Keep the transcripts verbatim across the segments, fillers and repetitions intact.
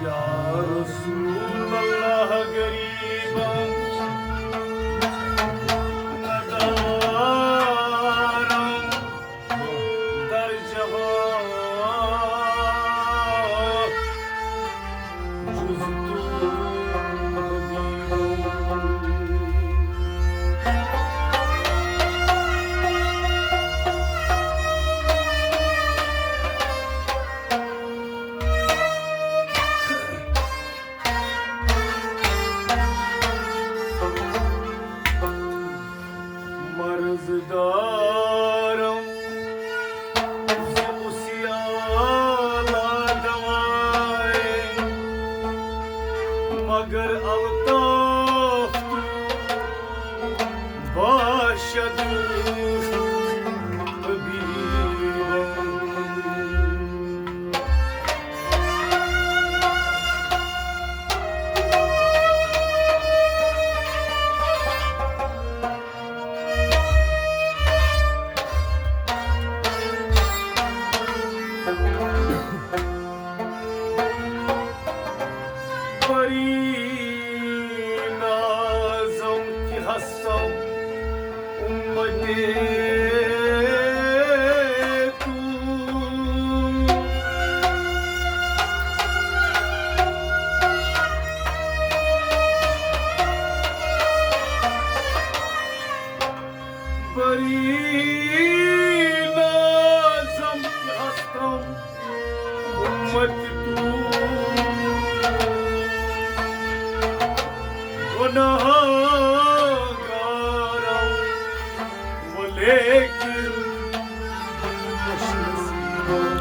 یا رسول اللہ، غریبم ندارم در جہان جز تو حبیبم۔ مرض دارم ز عصیان دوائے، مگر الطاف تو باشد طبیبم۔ بری نازم کہ ہستم امت تو۔ بری نازم کہ ہستم امت تو، گناہگارم ولیکن خوش نصیبم۔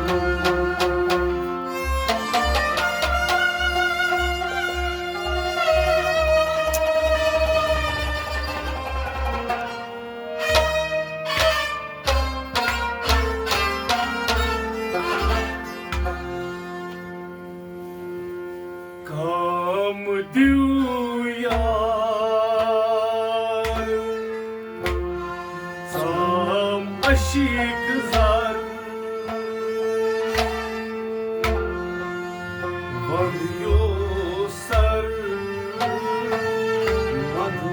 کام دیو یار، سام عشیق زر، وندیو سر مدو۔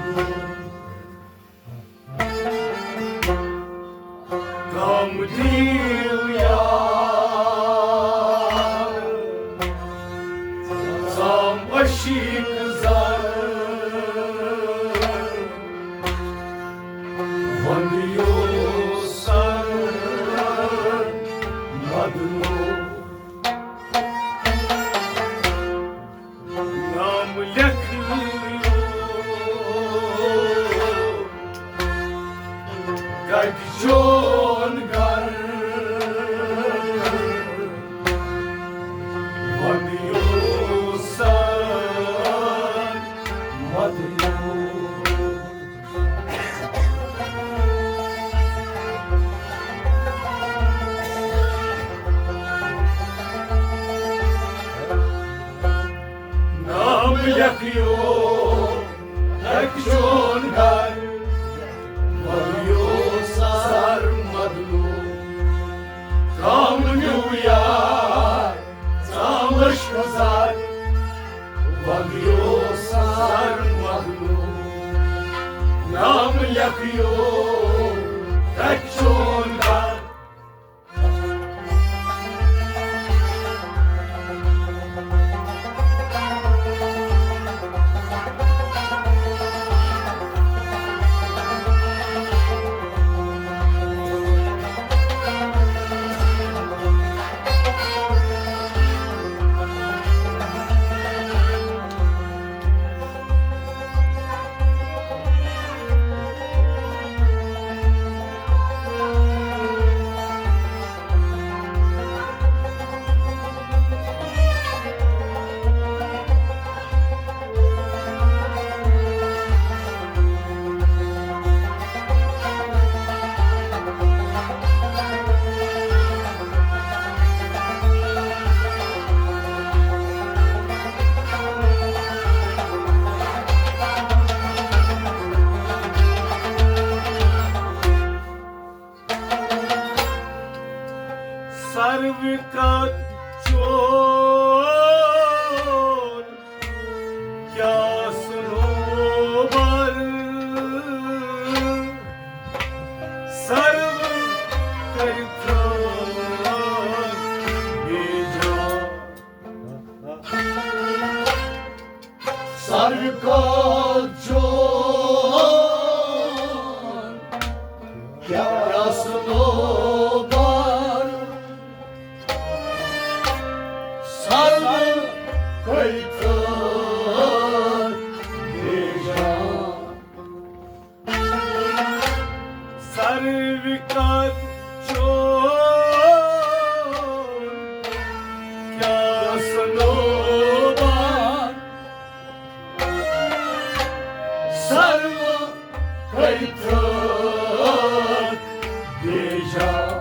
کام دیو یار، سام عشیق زر، وندیو سر مدنو۔ نام لیکھیو، کتہِ چون گھر؟ ونیو سر مدیو۔ نام لیکھیو، لیکھ چون گھر، ولیو سر مدنو۔ کام نیو یار، سام عشق زر، ولیو سر مدنو۔ نام لیکھیو، لیکھ چون گھر۔ سروِ کتھ چون کیٛاہ سنوبر، سروِ کتھ بے جان۔ سروِ کتھ چون کیٛاہ سنوبر، سروِ کتھ بے جان۔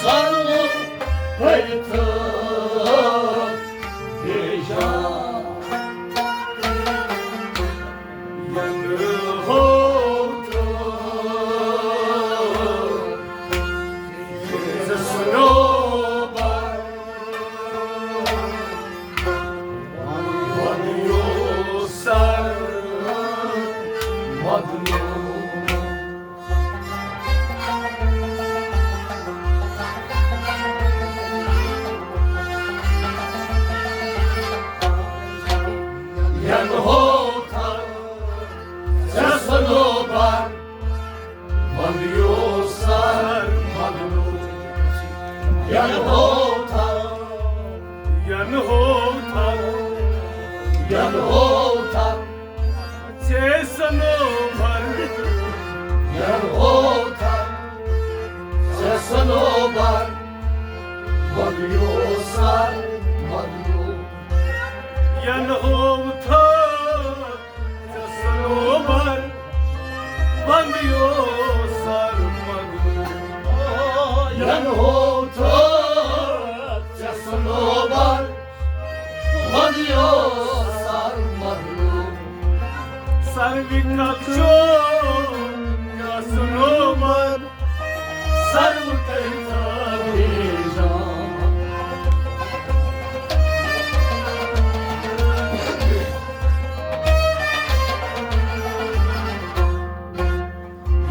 سروِ کتھ بے جان۔ ینہٕ ہوو تہٕ ژےٚ سنوبر، بنیو سر مدنو۔ ینہٕ ہوو تہٕ ژےٚ سنوبر، بنیو سر مدنو۔ ینہٕ ہوو تہٕ، ینہٕ ہوو تہٕ، ینہٕ ہوو تہٕ ژےٚ سنوبر، ینہٕ ہوو تہٕ ژےٚ سنوبر، بنیو سر مدنو۔ ینہٕ ہوو تہٕ ژےٚ سنوبر، بنیو سر مدنو۔ ینہٕ ہوو تہٕ ژےٚ سنوبر، بنیو سر مدنو۔ سروِ کتھ چون کیٛاہ سنوبر، سروِ کتھ بے جان۔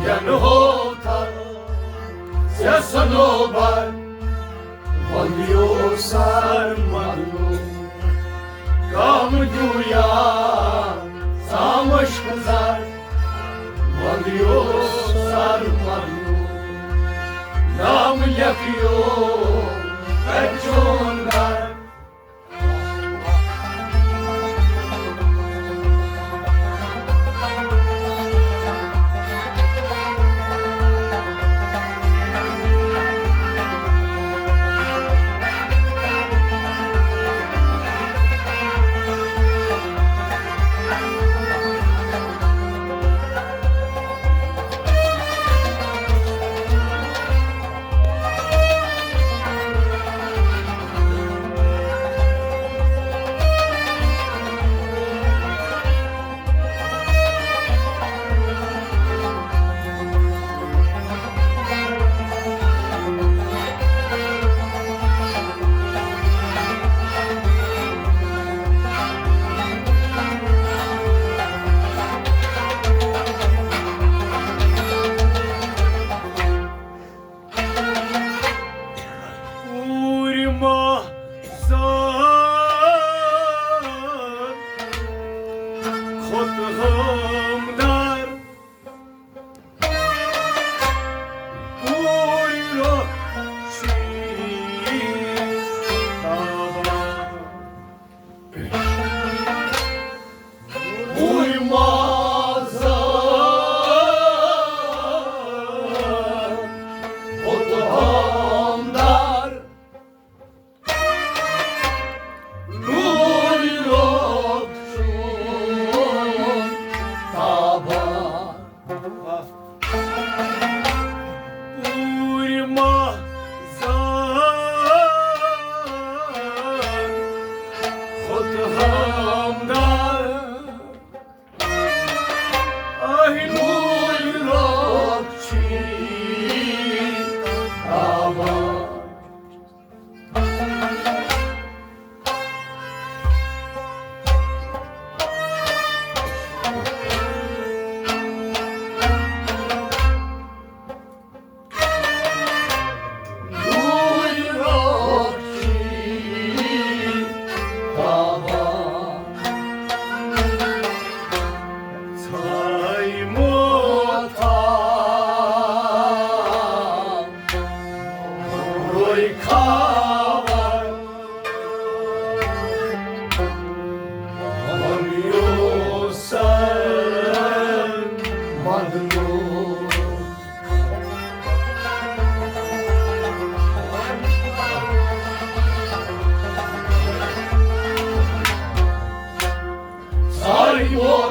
ینہٕ ہوو تہٕ ژےٚ سنوبر، بنیو سر مدنو۔ کم دیو یا سامش گزار، بنیو سر مدنو۔ نام لیکھیو کتہِ چون گھر۔ کوٗرِ ماہ زال کھوٚت ہامدار، کوٗرِ رۄخ شیٖن تابان۔ کوٗرِ ماہ زال کھوٚت ہامدار، نوٗرِ رۄخ شیٖن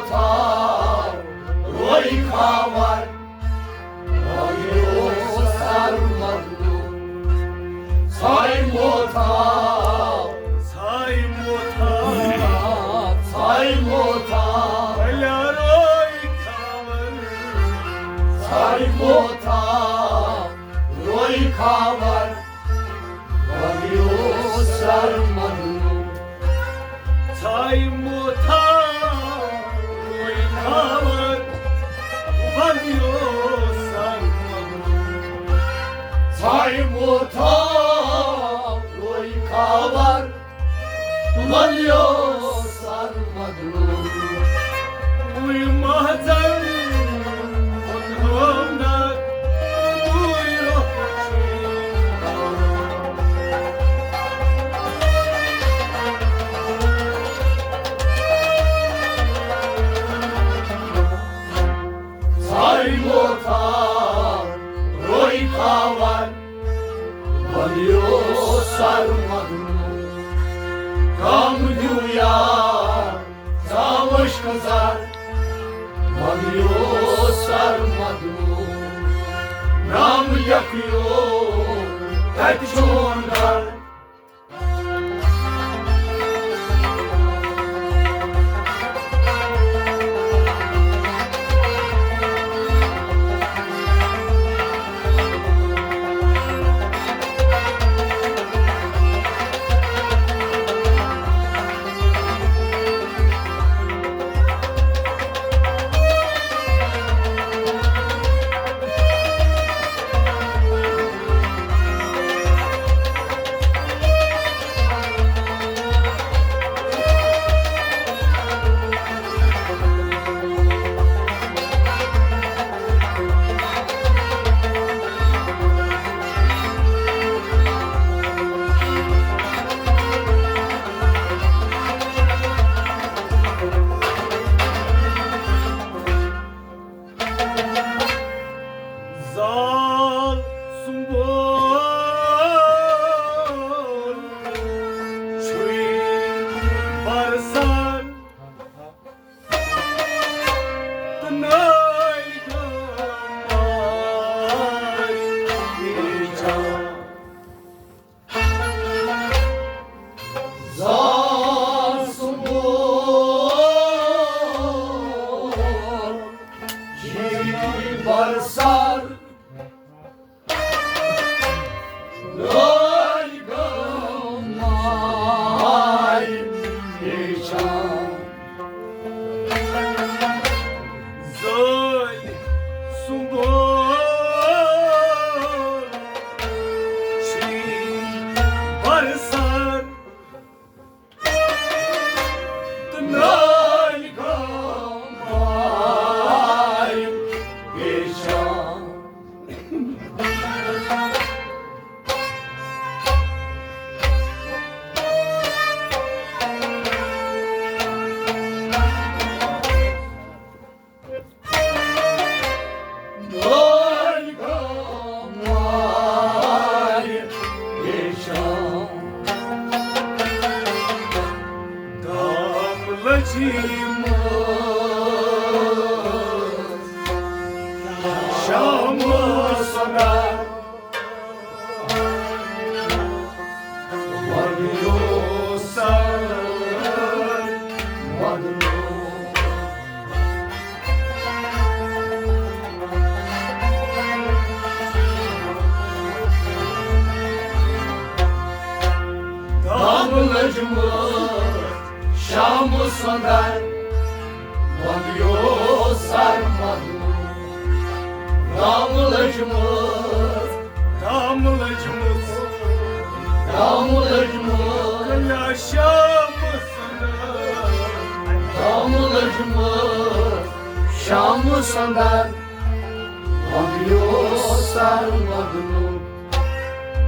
تھاو روی خاور، وۄنۍ اوس سر مدلوب۔ ژھاے مو تھاو، ژھاے مو تھاو، ژھاے مو تھاو، بلیروی خاور۔ ژھاے مو تھاو روی خاور، وۄنۍ اوس سر مدلوب۔ ژھاے مو تھاو روی خاور، وۄنۍ اوس سر مدلوب۔ ژھاے مو تھاو روی خاور، وۄنۍ اوس سر مدلوب۔ وٕے مہزن ہُنٛد ہٲونر، وٕے رۄخ چھُے۔ ژھاے مو تھاو روی خاور، وۄنۍ اوس سر مدلوب۔ کم ہیوٗ یار، ژاو عشقہٕ زر، وۄنۍ اوس سر مدلوب۔ نام لیکھیو، کتہِ چون گھر؟ زال سُنٛمبُل چھُے برسان تہٕ نٲلۍ گام آے پیچان۔ زال سُنٛمبُل چھُے برسان لٲلۍ گام آے پیچان۔ زٲلۍ سُنٛمبُل چھُے برسان تہٕ نٲلۍ گام آے پیچان۔ نٲلۍ گام آے پیچان۔ دام لٔجمٕژ شامہٕ سۄنٛدر، وۄنۍ اوس سر مدلوب۔ دام لٔجمٕژ شامہٕ سۄنٛدر، وۄنۍ اوس سر مدلوب۔ دام لٔجمٕژ، دام لٔجمٕژ، دام لٔجمٕژ۔ کلیا شامہٕ سۄنٛدر، دام لٔجمٕژ شامہٕ سۄنٛدر، وۄنۍ اوس سر مدلوب۔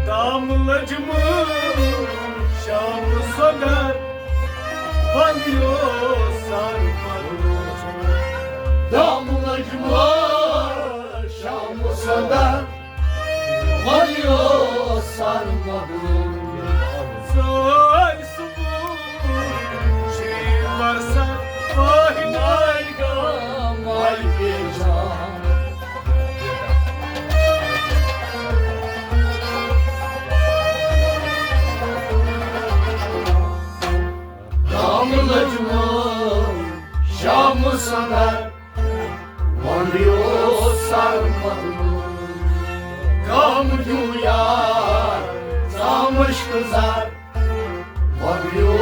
دام لٔجمٕژ شامہٕ سۄنٛدر، وۄنۍ اوس سر مدلوب۔ دام لٔجمٕژ شامہٕ سۄنٛدر، وۄنۍ اوس سر مدلوب۔ زٲلۍ سُنٛمبُل چھُے برسان، واے واے سنگر، وۄنٛدیو سر مخلوق۔ غم دیو یار، زامش گزار، وۄنٛدیو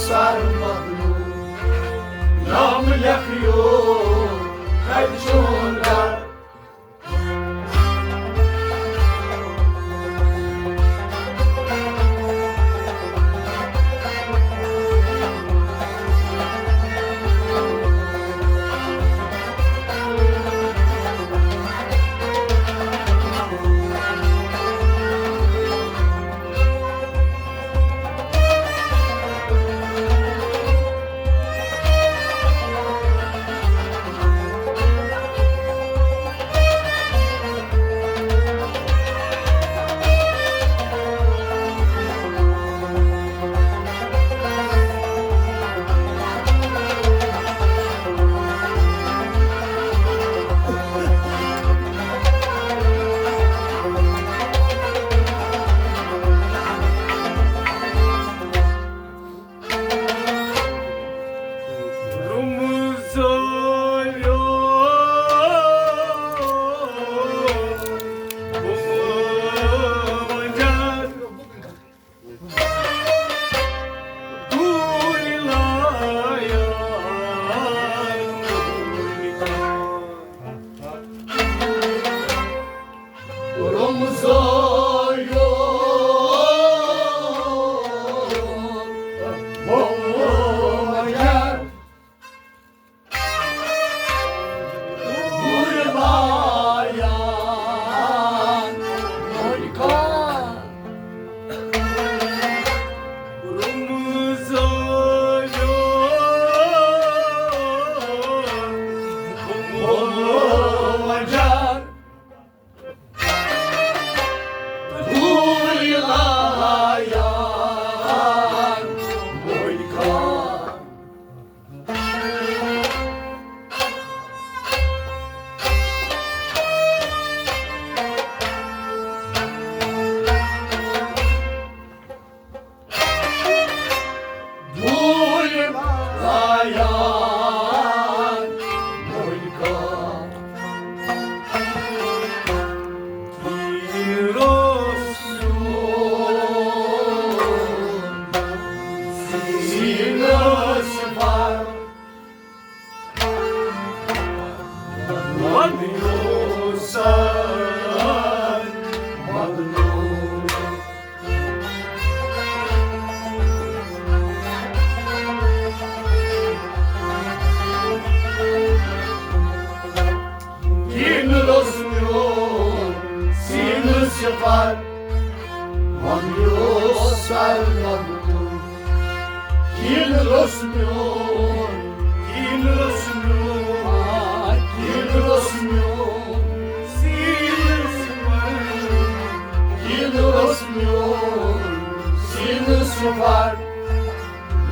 سر مخلوق۔ نام لیکھیو، کتہِ چون گھر؟ کِنہٕ روٚس میون سیٖنہٕ سِفر، وۄنۍ اوس سر مخلوق۔ کِنہٕ روٚس میون، کِنہٕ روٚس میون، کِنہٕ روٚس میون سیٖنہٕ سِفر، کِنہٕ روٚس میون سیٖنہٕ سِفر،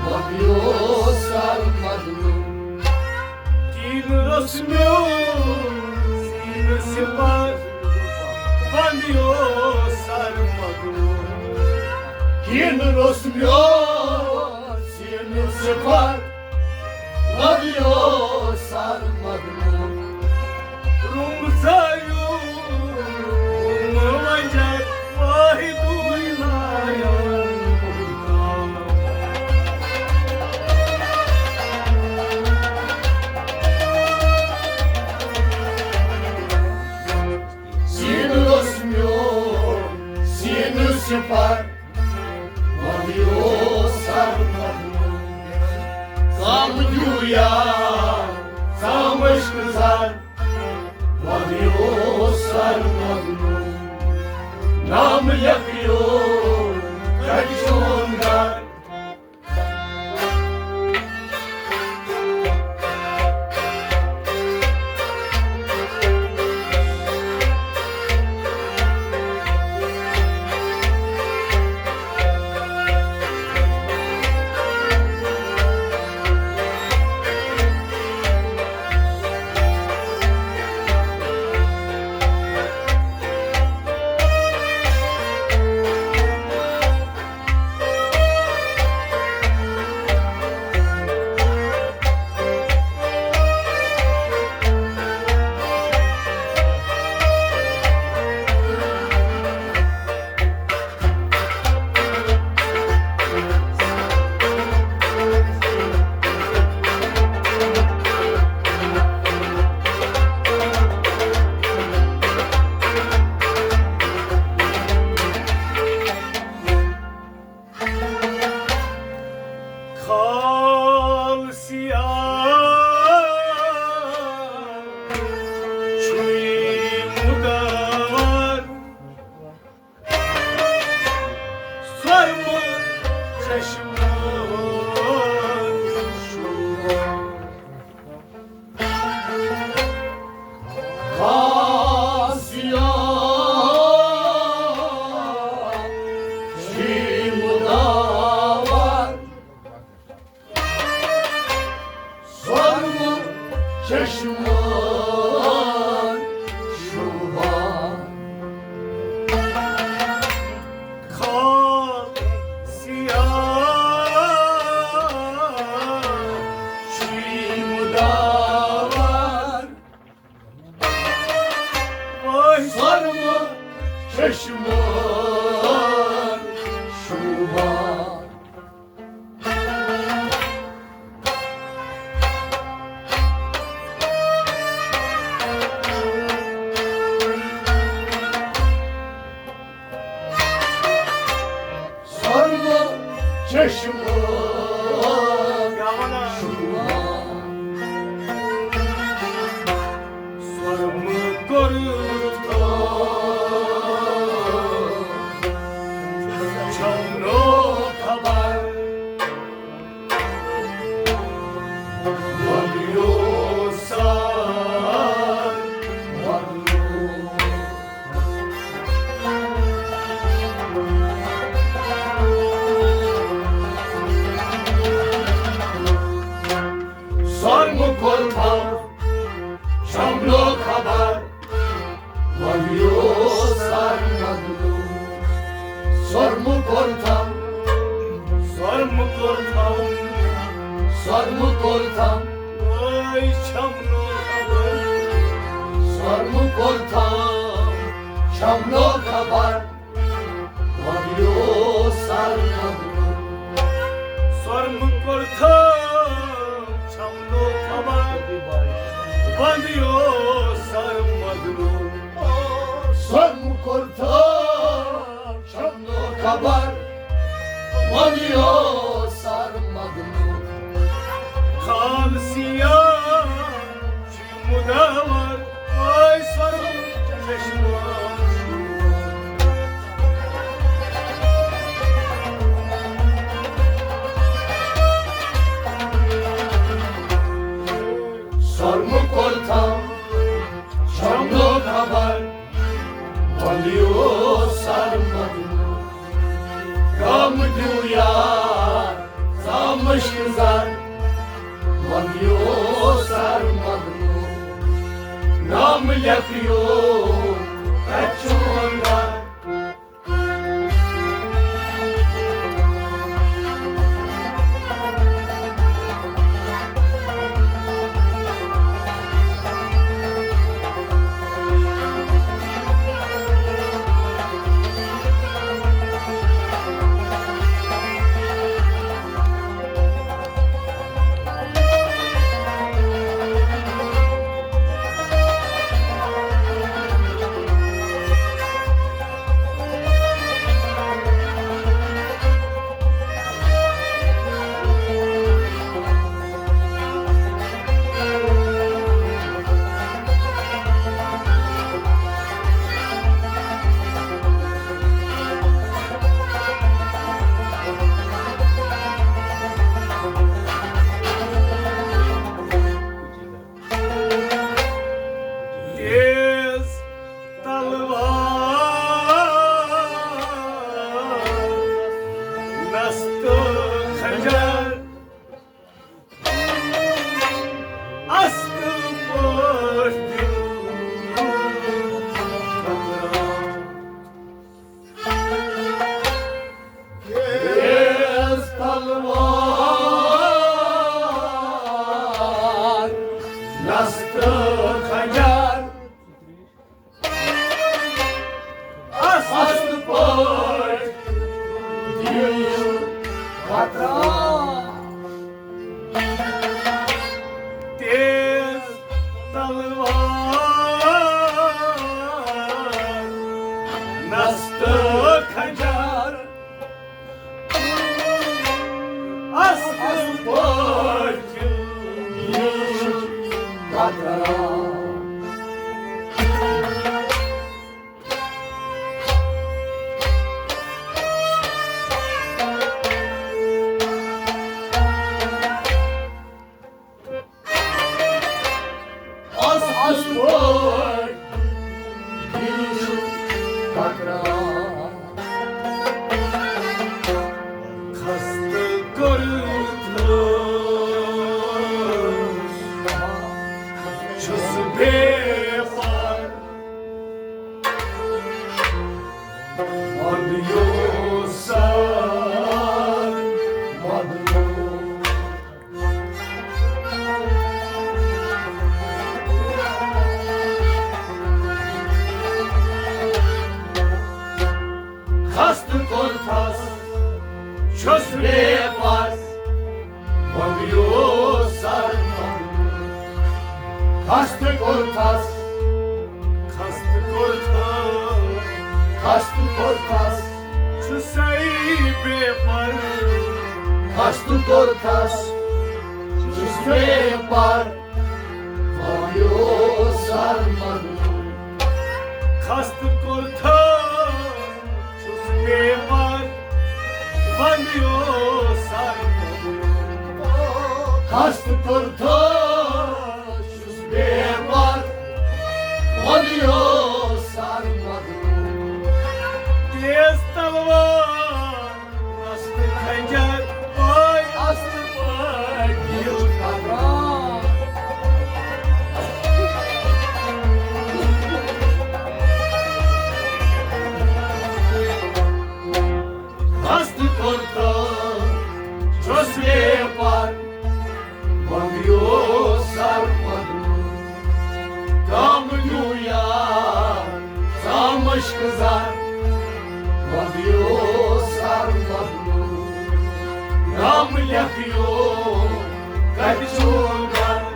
وۄنۍ اوس سر مخلوق۔ کِنہٕ روٚس میون سیٖنہٕ سِفر، وۄنۍ اوس سر مخلوق۔ کِنہٕ روٚس میون سیٖنہٕ سِفر، وۄنۍ اوس سر مخلوق۔ روٚم زایُن وۄنۍ جاے واحدُے لایان۔ سیٖنہٕ روٚس میون سیٖنہٕ سِفر، وۄنۍ اوس سر مخلوق۔ کم دیو یار، زامش گزار، وۄنۍ اوس سر مخلوق۔ نام لیکھیو، کتہِ چون گھر؟ چشمان شوبان، خال سیاه چی مداوار، وای سرمہٕ چشمان شوبان۔ سرمہٕ چشمہٕ شوبان۔ سرمہٕ کوٚر چھمنو خبر۔ سرمہٕ کوٚر تھل شملو خبر، وۄنۍ اوس سر مدلو۔ سرمہٕ کوٚر تھل، سرمہٕ کوٚر تھل، سرمہٕ کوٚر تھل، وٲے چھمنو خبر۔ سرمہٕ کوٚر تھل شملو خبر، وۄنۍ اوس سر مدلو۔ سرمہٕ کوٚر تھل چھمنو خبر، وۄنۍ اوس سر مدلو۔ سرمہٕ کوٚر تھل چھمنو خبر، وۄنۍ اوس سر مدلو۔ خال سیاہ مداوار، آے سرمہٕ چشمہٕ۔ سرمہٕ کوٚر تھل شملو خبر، وۄنۍ اوس سر مدلو۔ گامہٕ دیو یار، زامہٕ شِنزار، وۄنۍ اوس سر مدلو۔ نام لیکھیو، کتہِ چھُ وۄنۍ گرٕ؟ خستہٕ کوٚرتھس، خستہٕ کوٚرتھس، خستہٕ کوٚرتھس، چھُسَے بے پر۔ خستہٕ کوٚرتھس، چھُس بے پر، وۄنۍ اوس سرمدُن۔ خستہٕ کوٚرتھس، چھُس بے پر، وۄنۍ اوس سرمدُن۔ خستہٕ کوٚرتھس، چھُس بے پر، وۄنۍ اوس سرمدُن۔ تیز تلوار، رستہٕ خنجر، پٲے اصلہٕ پٲٹھۍ دِل کتران۔ خستہٕ کوٚرتھس، چھُس بے پر، وۄنۍ اوس سرمدُن۔ کم جویا، ژامشک زر، وۄنۍ اوس سرمدُن۔ نام لیکھیو، کتہِ چھُ گرٕ؟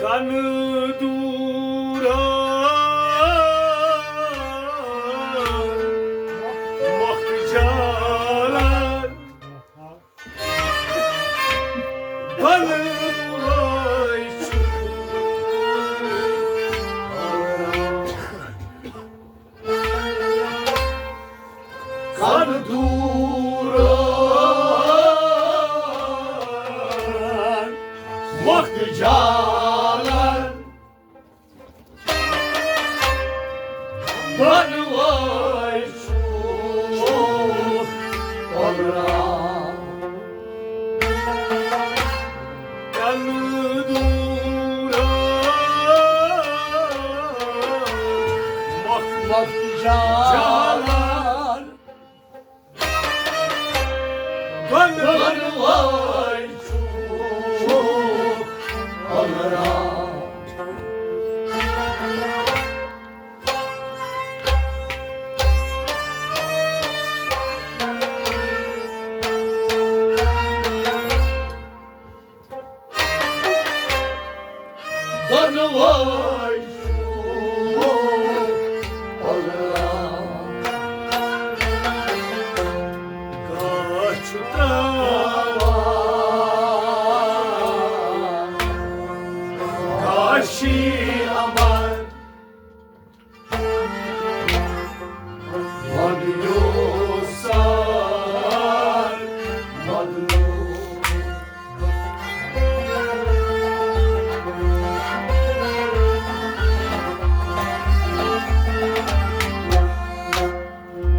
کنہٕ دوٗرن، مۄختہٕ جالن، بۄنہٕ وٲے چھُ۔ کنہٕ دوٗرن، مۄختہٕ جالن، بۄنہٕ وٲے چھُ کۄلران۔ کنہٕ دوٗرن، مۄختہٕ جالن، بۄنہٕ وٲے چھُ کۄلران۔ دۄنوَے چھُ اللہ۔ گاش چھُ ترٛاوان، گاشی اَمبر۔ وۄنۍ اوس سر بدلومُت۔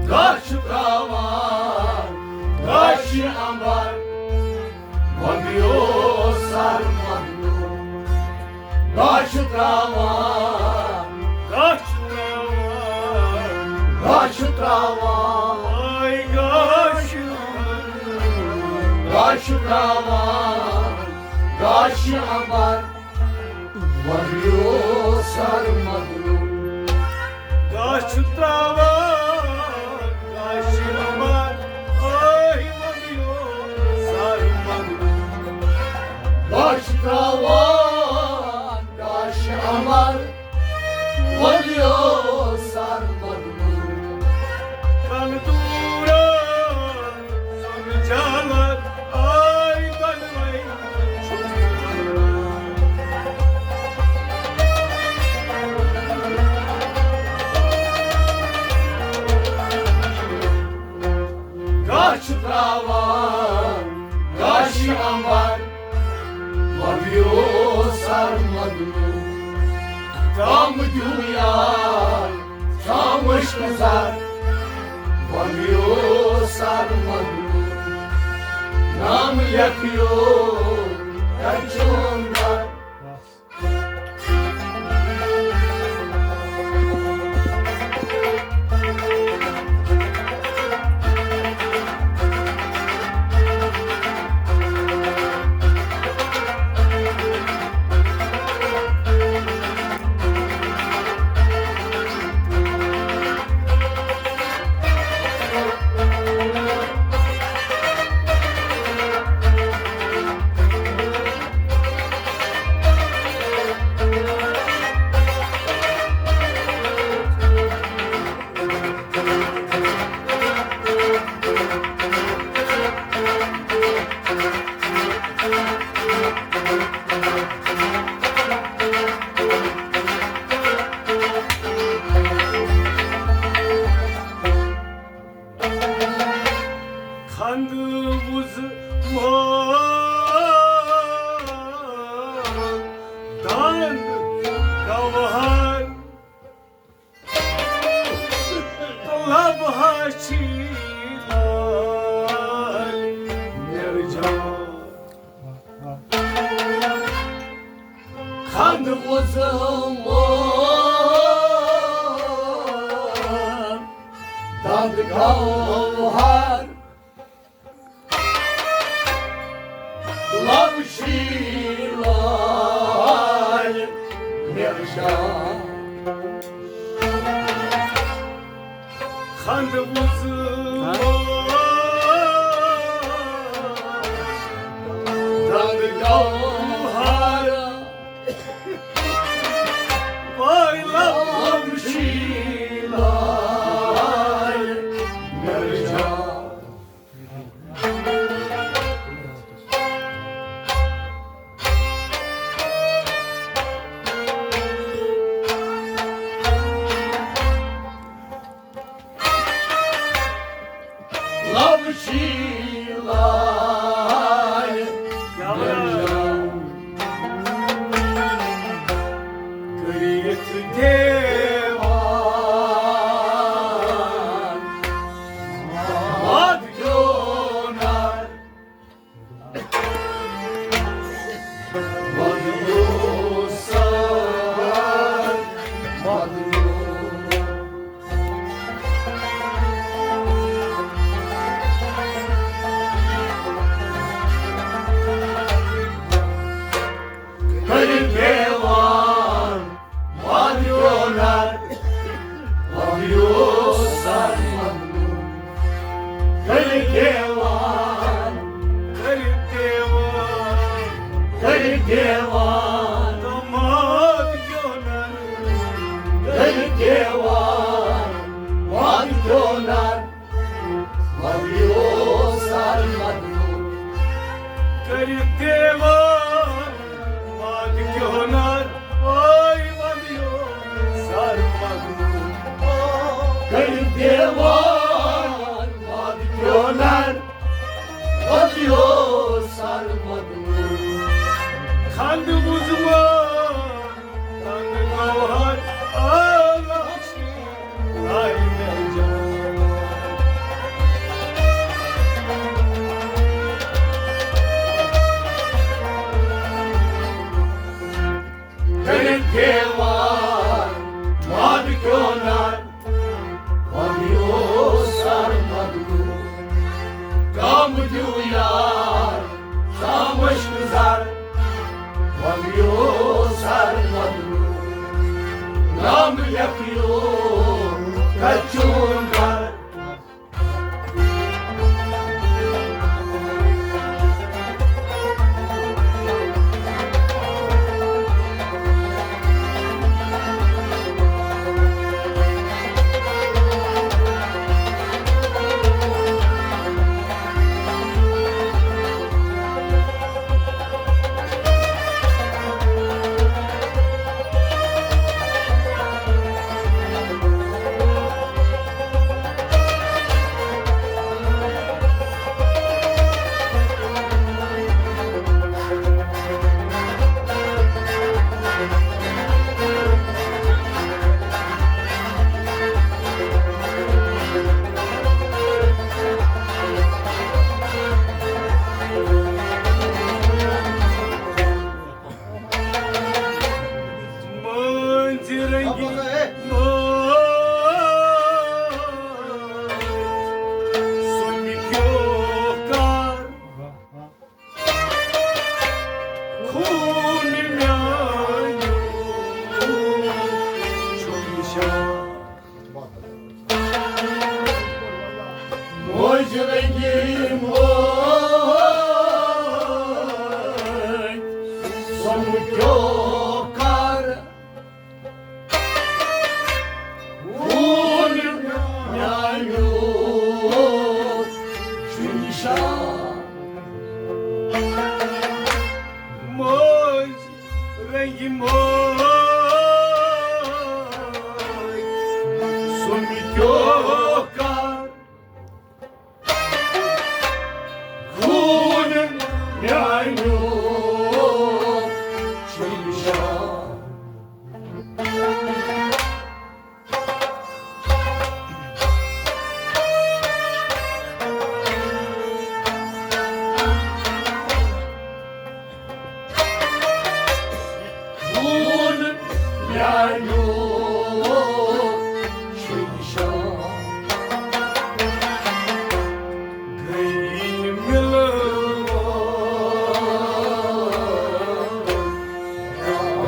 گاش چھُ ترٛاوان، گاشہِ اَمبر۔ وۄنۍ اوس سر بدلومُت۔ گاش چھُ ترٛاوان، گاش چھُ ترٛاوان، گاش چھُ ترٛاوان۔ آے گاش، گاش چھُ ترٛاوان، گاشہِ اَمبر۔ وۄنۍ اوس سر بدلومُت۔ گاش چھُ ترٛاوان، گاشہِ اَمبر۔ آے وۄنۍ اوس سر بدلومُت۔ گاش چھُ ترٛاوان، گاشہِ اَمبر۔ وۄنۍ اوس سر بدلومُت۔ کَنہٕ دوٗرن، سۄنہٕ جالن، آے دۄنوَے۔ آوان گاشہِ امبر، وۄنۍ یوس سر مدنو، کم دیو یار، شامش گزار، وۄنۍ یوس سر مدنو، نام لیکھیو تچوندر۔ خنٛد وُز مٲدان گوہر، لب ہا چھی لال میرجان۔ خنٛد وُز مٲدان دند گوہر، لب چھی لال میرجان۔ خنٛد وُز دند گوہر، وای لب چھی لال میرجان۔ لب چھی لال کٔرِتھ دیوان، واد کیو نار۔ کٔرِتھ دیوان واد کیو نار، وۄنۍ یوس سر مدنو۔ کٔرِتھ دیوان، کٔرِتھ دیوان، کٔرِتھ دیوان، تہٕ واد کیو نار۔ کٔرِتھ دیوان واد کیو نار، وۄنۍ یوس سر مدنو۔ کٔرِتھ دیوان واد کیو نار، وای وۄنۍ یوس سر مدنو۔ کٔرِتھ دیوان واد کیو نار، وۄنۍ یوس سر مدنو۔ خنٛد وُز مٲدان گوہر، آ لب چھی لال میرجان۔ کٔرِتھ دیوان واد کیو نار، وۄنۍ یوس سر مدنو۔ کم دیو یار، شامش گزار، وۄنۍ یوس سر مدنو۔ نام لیکھیو تچوندر۔ رنگی مٲے، سۄنہٕ کیو کر خوٗن میانیو چھُ نِشان۔ مٲنٛزِ رنگہِ مٲے، سۄنہٕ کیو کر خوٗن میانیو چھُ نِشان۔ خوٗن میانیو چھُ نِشان۔ گٔے مِلوان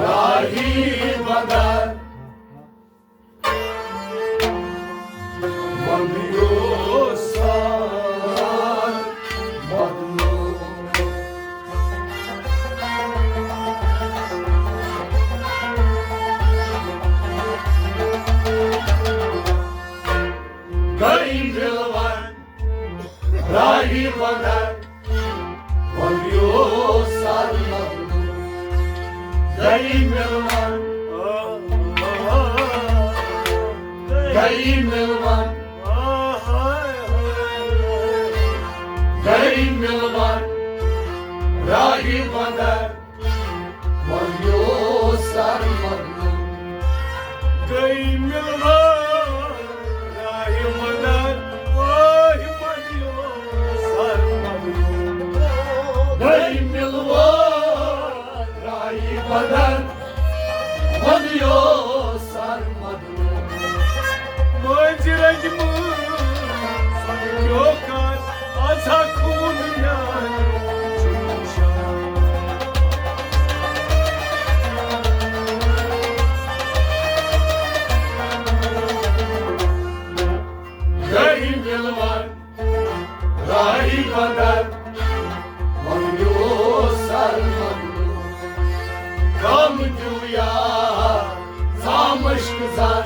راہی بدر۔ وَنٛدیو سر مدنو۔ گٔے مِلوان راہی بدر، وَنٛدیو سر مدنو۔ گٔے مِلوان، گٔے مِلوان، گٔے مِلوان راہی بدر۔ وَنٛدیو سر مدنو۔ گٔے مِلوان راہہِ مدر، واہہِ وَنٛدیو سر مدنو۔ گٔے مِلوان راہہِ مدر، وَنٛدیو سر مدنو۔ مٲنٛزِ رنگہِ مٲے، سۄنہٕ کیو کر، از ہا خوٗن میانیو چھُ نِشان۔ گٔے مِلوان راہی بدر، وَنٛدیو سر مدنو۔ غم دیو یا زامش زر،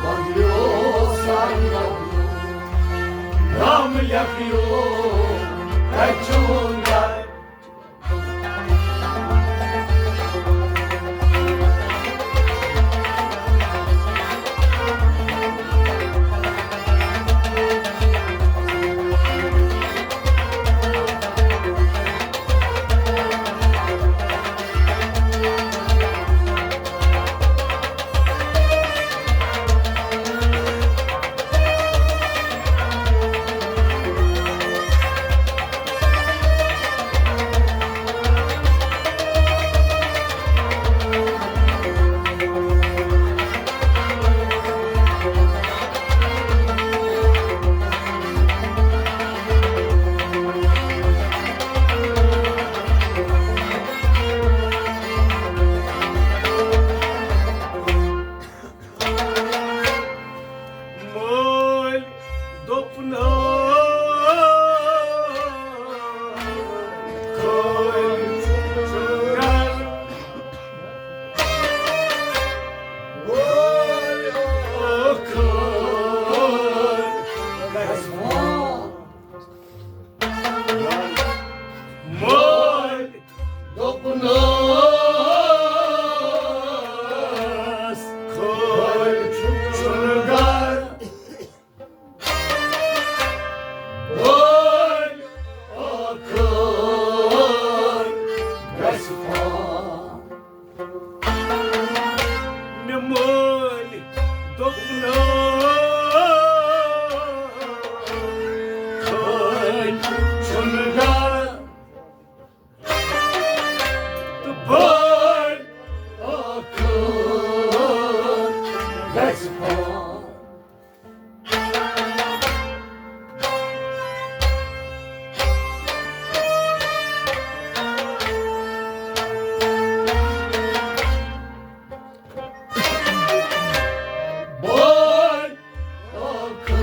وَنٛدیو سر مدنو۔ غم لیکھیو کچون در۔ مٲلۍ دوٚپنَس، خٲلۍ چھُ گَرٕ۔ مٲلۍ دوٚپنَس، خٲلۍ چھُنہٕ گَرٕ۔ وٲلۍ ٲخٕر گژھِ پان۔ مےٚ مٲلۍ دوٚپنَس، خٲلۍ چھُنہٕ گَرٕ۔ تہٕ بٔلۍ ٲخٕر گژھِ پان۔ بٔلۍ ٲخٕر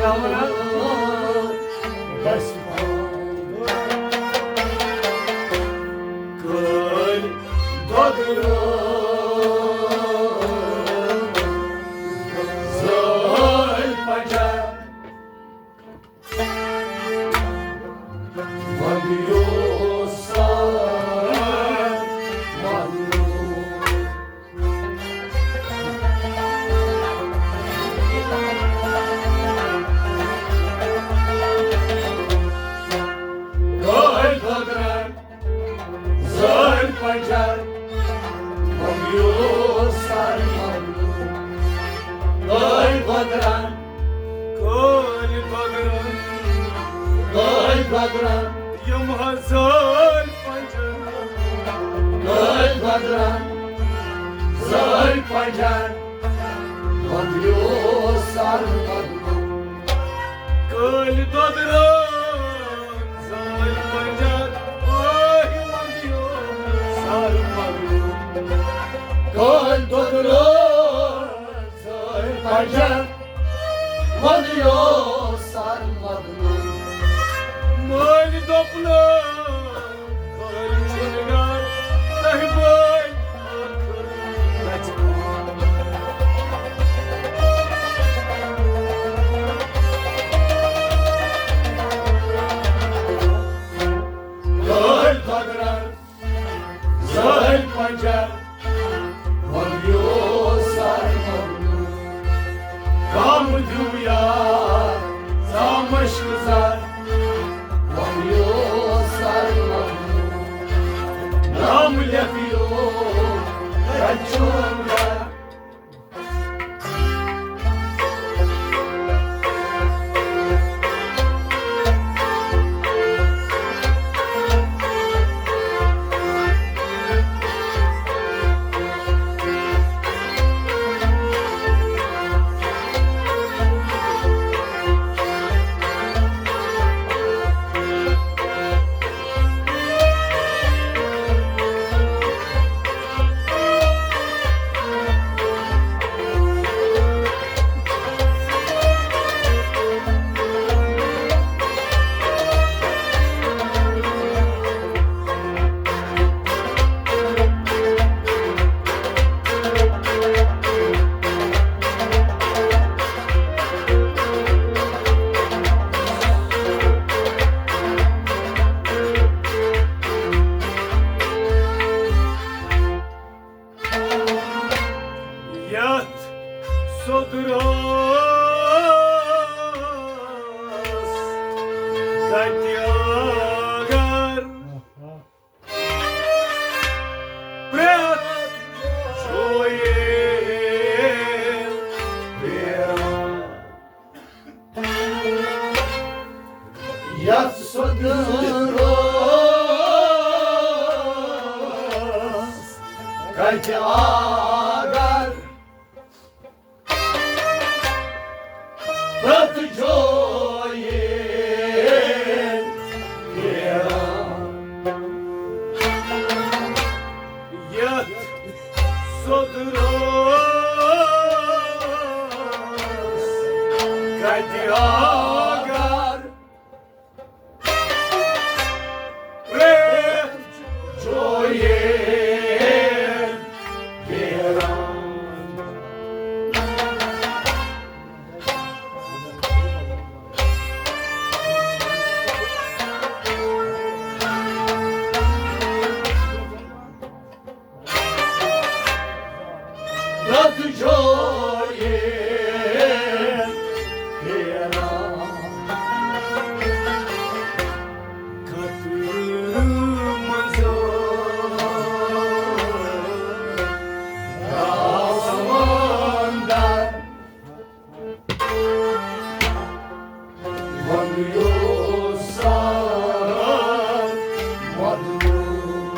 کٲلۍ دۄدرن، کٲلۍ دۄدرن، یِم حظ زٲلۍ پنجن، کٲلۍ دۄدرن، زٲلۍ پنجن، وۄنۍ یوس سر مظلوم۔ کٲلۍ دۄدرن، زٲلۍ پنجن، آہہِ وۄنۍ یوس سر مظلوم۔ کٲلۍ دۄدرن، زٲلۍ پنجن، وۄنۍ یوس سر مظلوم۔ مٲلۍ دوٚپنَس، مٲلۍ چھُنہٕ گرٕ، تۄہہِ بٲے ٲخٕر بچہِ۔ کٲلۍ دۄدرن، زٲلۍ پنجن، وۄنۍ یوس سر مظلوم۔ غم دیو یار، زامش گُزار، وۄنۍ یوس سر مظلوم۔ نام لیکھیو، رچھو گھر۔ یتھ سوٚدرس کتہِ اگر پرٛٮ۪تھ جویہِ پھیران۔ یتھ سوٚدرس کتہِ اگر پرٛٮ۪تھ جویہِ پھیران۔ یتھ سوٚدرس کتہِ اگر پرٛٮ۪تھ جویہِ پھیران۔ پرٛٮ۪تھ جویہِ پھیران۔ خطرٕ منٛز آسمان در۔ وۄنۍ یوس سر مظلوم۔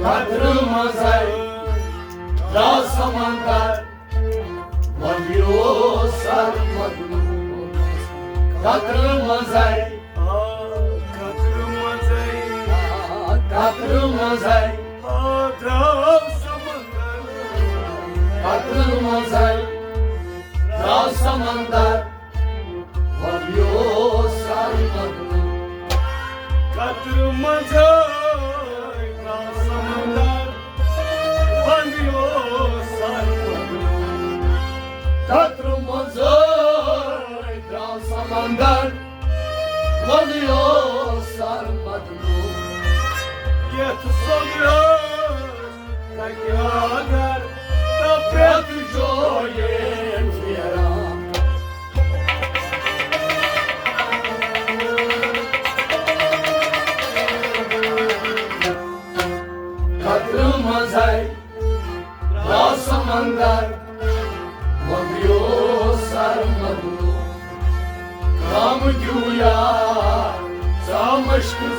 قطرٕ منٛزے درٛاو سمندر، وۄنۍ یوس سر مظلوم۔ قطرٕ منٛزے، آ، قطرٕ منٛزے، آ، قطرٕ منٛزے، آ، درٛاو سمندر۔ قطرٕ منٛزے درٛاو سمندر، وۄنۍ یوس سر مظلوم۔ قطرٕ منٛزے درٛاو سمندر، وۄنۍ یوس سر مظلوم۔ قطرٕ منٛزے درٛاو سمندر، وۄنۍ یوس سر مظلوم۔ یتھ سوٚدرس کتہِ اگر تہٕ پرٛٮ۪تھ جویہِ پھیران۔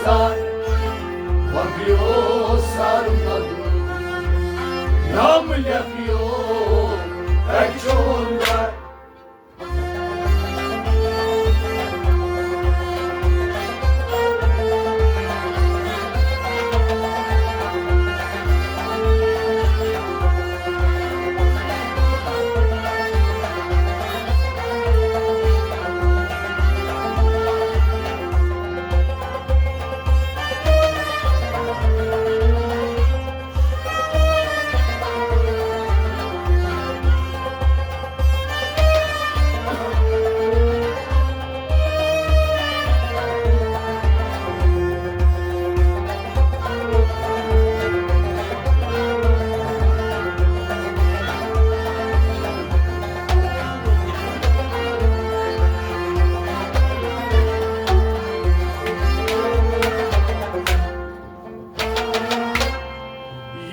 سر، وگیو سر مدو، نام لیکھیو، کچون در۔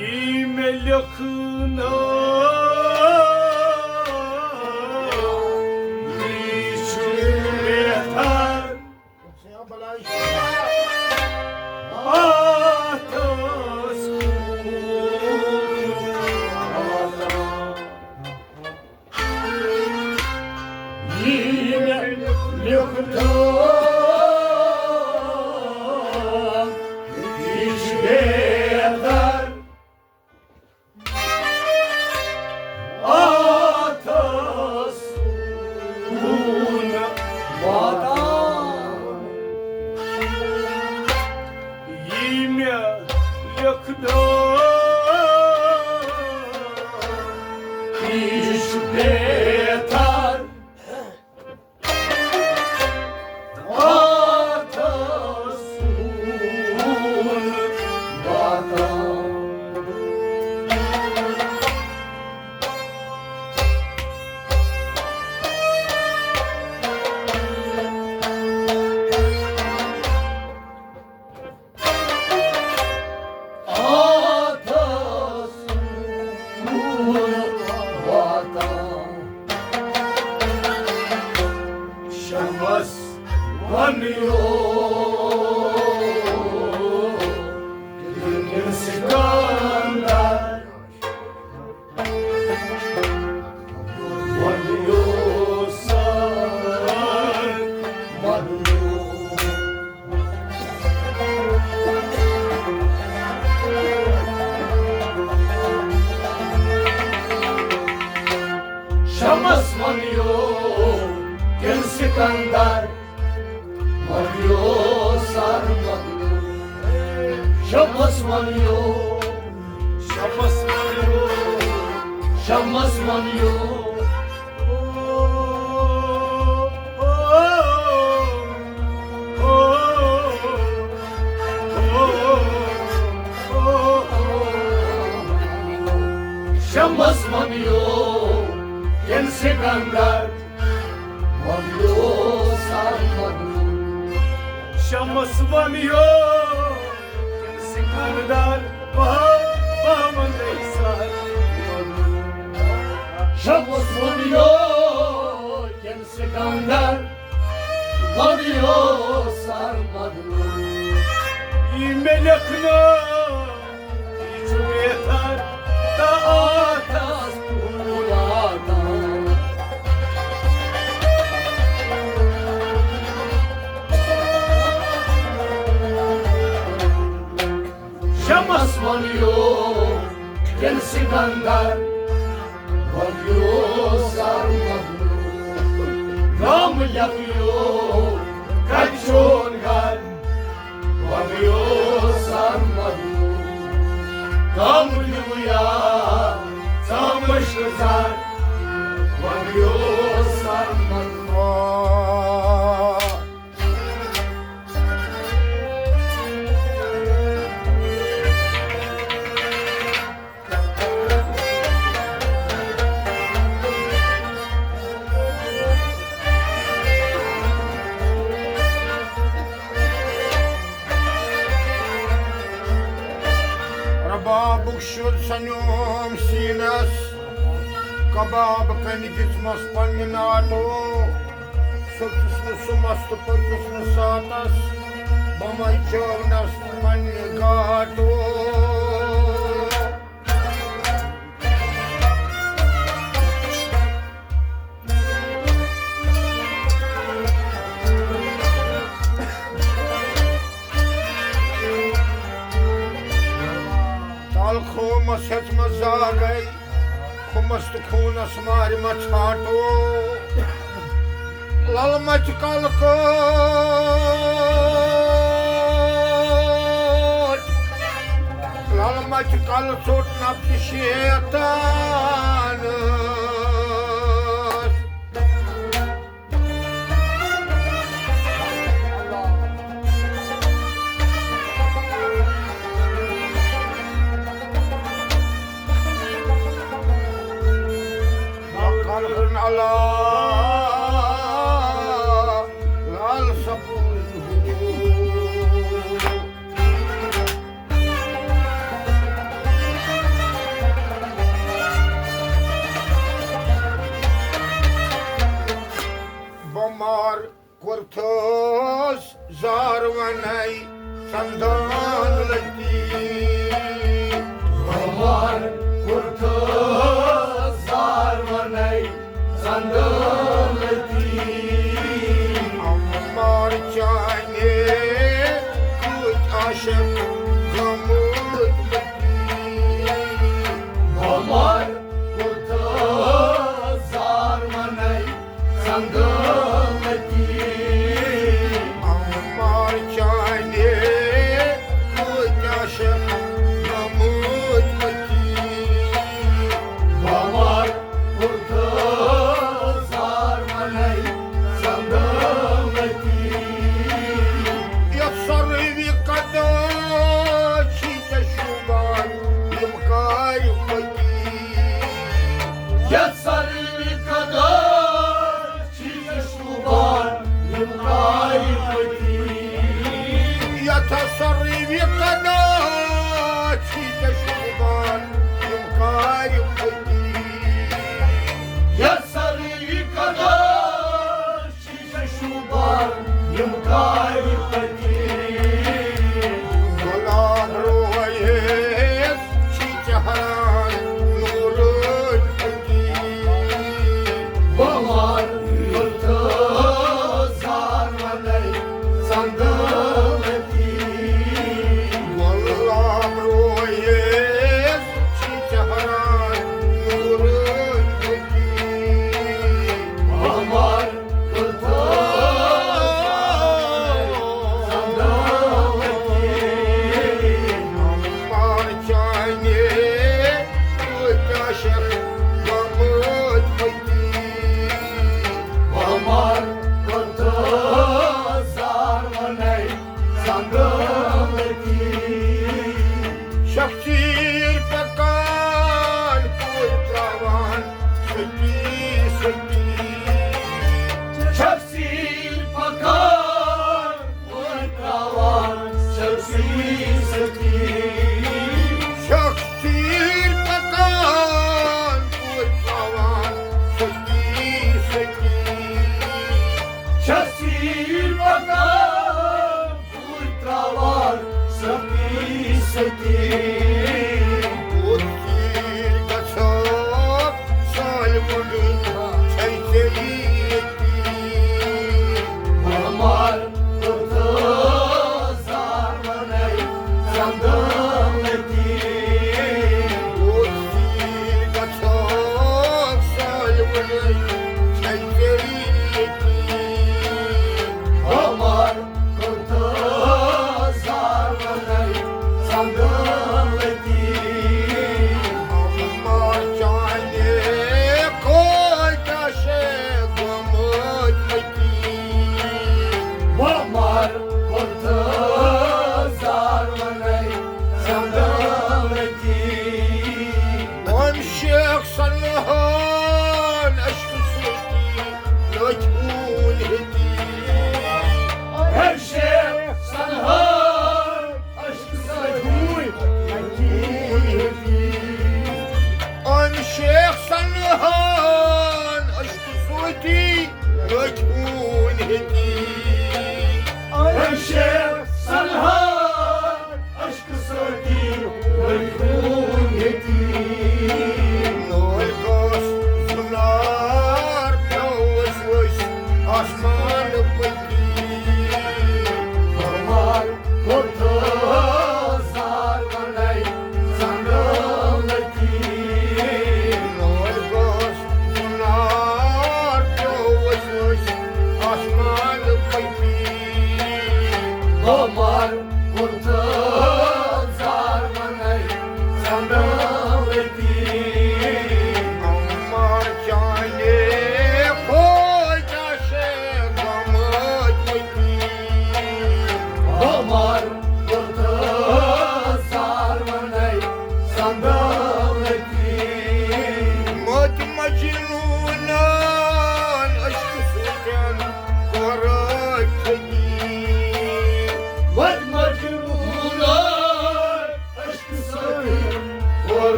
یی مےٚ لیکھنہٕ، یی چھُ بہتر۔ اَتھ ٲس یی مےٚ لیوٚکھمُت، یہِ چھُ بہتر۔ اَتھ ٲس کُن واتان۔ یی مےٚ لیوٚکھمُت، یہِ چھُ بہتر۔ اَتھ سکوٗن واتان۔ آتھس کُن واتان۔ شمس ونیو کِنہٕ سکندر؟ ونیو سر ونیو۔ شمس ونیو کِنہٕ سکندر؟ ونیو سر ونیو۔ شمس ونیو۔ شمس ونیو۔ شمس ونیو۔ شمس ونیو کِنہٕ سکندر؟ ونیو سر ونیو۔ شمس ونیو کِنہٕ سکندر؟ بہٕ ہا، بہٕ ہا وندے سر ونیو۔ شمس ونیو کِنہٕ سکندر؟ ونیو سر ونیو۔ یی مےٚ لیکھنہٕ، یہِ چھُ بہتر تہٕ آتھس کُن واتان۔ شمس ونیو کِنہٕ سکندر؟ ونیو سر ونیو۔ نام لیکھیو، کتہِ چون گھر؟ ونیو سر ونیو۔ کم دیویا، ژامش زر؟ ونیو سر ونیو۔ ربابُک شُر سَنیوم سیٖنَس، کباب کَنہِ دِژمَس پنٛنہِ ناٹو۔ سوٚژُس نہٕ سُہ مَستہٕ، پوٚژُس نہٕ ساتَس، بہٕ مَچاونَس وۄنۍ گاٹو۔ تَل خومَس ہیٚژمَس زاگَے، خومَس تہٕ خوٗنَس مارِ مَژھ ژھانٛٹو۔ لَلہٕ مَچھِ کَلہٕ ژوٚٹ، لَلہٕ مَچھِ کَلہٕ ژوٚٹ نَفسہِ شیطانَس۔ لال سپوز۔ بمار کرتس زار ونے سندان لتی۔ بمار کرتس زار ونے سندان لتی۔ عمار چانے کچھ عاشق گمت لتی۔ بمار کرتس زار ونے سندلتی۔ عمار چانے کۭتیٛاہ چھِ گٔمٕتۍ پٔتی۔ بمار کرتس زار ونے سندلتی۔ یتھ ساروی قدر چھی ژےٚ شوٗبان یِم کارِ پٔتی۔ یتھ ساروی قدر چھی ژےٚ شوٗبان یِم کارِ پٔتی۔ یتھ ساروی قدر چھی ژےٚ شوٗبان یِم کارِ پٔتی۔ یتھ ساروی قدر چھی ژےٚ شوٗبان یِم کارِ پٔتی۔ گۄلاب رویس چھی ژےٚ ہران نوٗرٕنۍ پٔتی۔ بمار کرتس زار ونے سندلتی۔ گۄلاب رویس چھی ژےٚ ہران نوٗرٕنۍ پٔتی۔ بمار کرتس زار ونے سندلتی۔ عمار چانے کۭتیٛاہ چھِ گٔمٕتۍ پٔتی۔ بمار کرتس زار ونے سندلتی۔ شخصیر پکان پوٗتۍ تراوان ستی ستی۔ شخصیر پکان پوٗتۍ تراوان ستی ستی۔ شخصیر پکان پوٗتۍ تراوان ستی ستی۔ شخصیر پکان پوٗتۍ تراوان ستی ستی۔ پوٗتۍ گژھان سالہِ منٛز چھے ژےٚ ییٚتی۔ بمار کرتس زار ونے سندلتی۔ پوٗتۍ گژھان سالہِ منٛز چھے ژےٚ ییٚتی۔ بمار کرتس زار ونے سندلتی۔ عمار چانے کۭتیٛاہ چھِ گٔمٕتۍ پٔتی۔ بمار کرتس زار ونے سندلتی۔ أمۍ شیخ سنہن عشقہٕ سۭتی لٔگۍ ہوٗنۍ ہیٚتی۔ أمۍ شیخ سنہن عشقہٕ سۭتی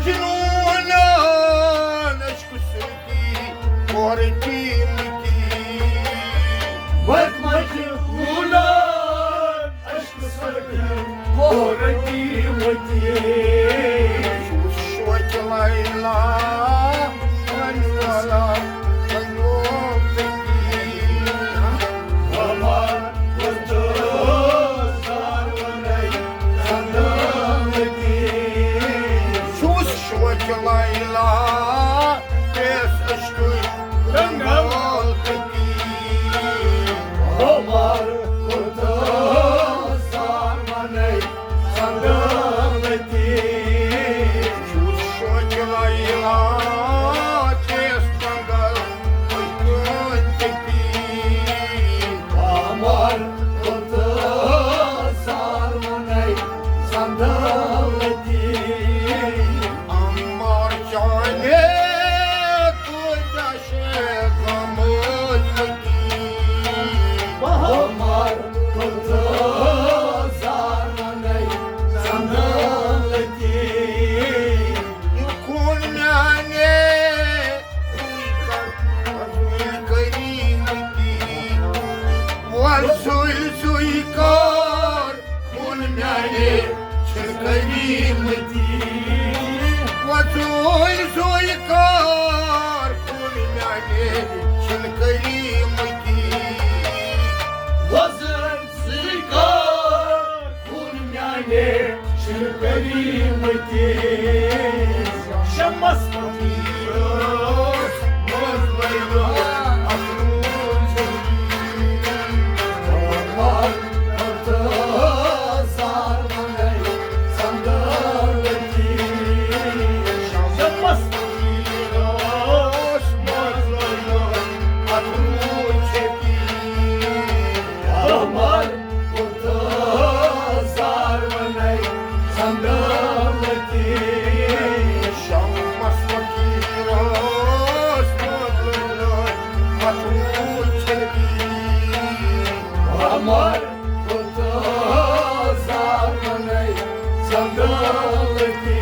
جنونن عشقہٕ سۭتی کورٕ قیٖمتی۔ مت مجنونن عشقہٕ سۭتی کورٕ قیٖمتی۔ شوقہِ لیلا، وَنہِ وَلا، وَنہِ وَلا۔ چھُس شوقہِ لیلا، پیس عشقٕچ رنگل تٔتی۔ عمر خۄدازار وَنَے سنگلتی۔ چھُس شوقہِ لیلا، پیس رنگل تٔتی۔ عمر خۄدازار وَنَے سنگلتی۔ عمر چانے کۭتیٛاہ چھِ گٔمٕتۍ مٔتی۔ عمر خۄدازار وَنَے سنگلتی۔ یہِ خوٗن میٛانہِ وۄزُل زُوۍ کار، خوٗن میٛانہِ چھِ کریٖمتی۔ وۄزُل زُوۍ کار، خوٗن میٛانہِ چھِ کریٖمتی۔ وۄزُل زُوۍ کار، خوٗن میٛانہِ چھِ کریٖمتی۔ شمس فقیرس منٛز لٲگۍ اکھ روٗد زندگی۔ عمر خۄدازار وَنَے سنگلتی۔ شمس فقیرس منٛز لٲگۍ اکھ روٗد زندگی۔ عمر خۄدازار وَنَے سنگلتی۔ شمس فقیرس منٛز لٲگۍ اکھ روٗد زندگی۔ عمر خۄدازار وَنَے سنگلتی۔